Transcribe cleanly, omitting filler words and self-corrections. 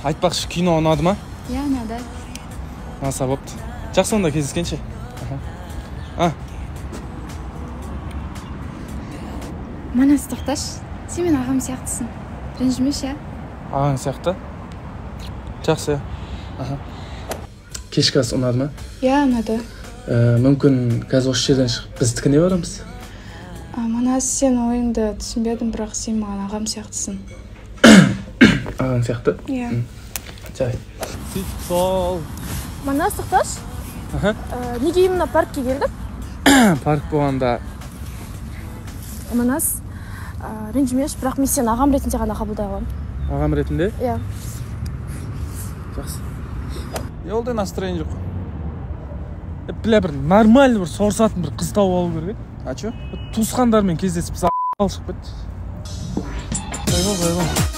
Айтпақшы, кино ұнады ма? Иә, ұнады. Ұнаса бопты. Жақсы, онда кездескенше. А. Манас, тоқташы. Сен менің ағам сияқтысың. Ренжімеші, иә? Ағаң сияқты? Жақсы. Аха. Кешкі ас ұнады ма? Иә, ұнады. Мүмкін қазір осы жерден шығып біздікіне барамыз? Манас, сен ойыңды түсінбедім, бірақ сен маған ағам сияқтысың. Ағаң сияқты? Иә. Жарайды. Сөйтіп сол. Манас, тоқташы. Аха. Неге именно паркке келдік? Парк болғанда. Манас, ренжімеші, бірақ мен сені ағам ретінде ғана қабылдай аламын. Ағам ретінде? Иә. Жақсы. Не болды, настроение жоқ? Бля, бір нормальный бір сорсатын бір қыз тауып алу керек еді. А чё? Туысқандармен кездесіп біз ал шығып кетті. Байбол, байбол.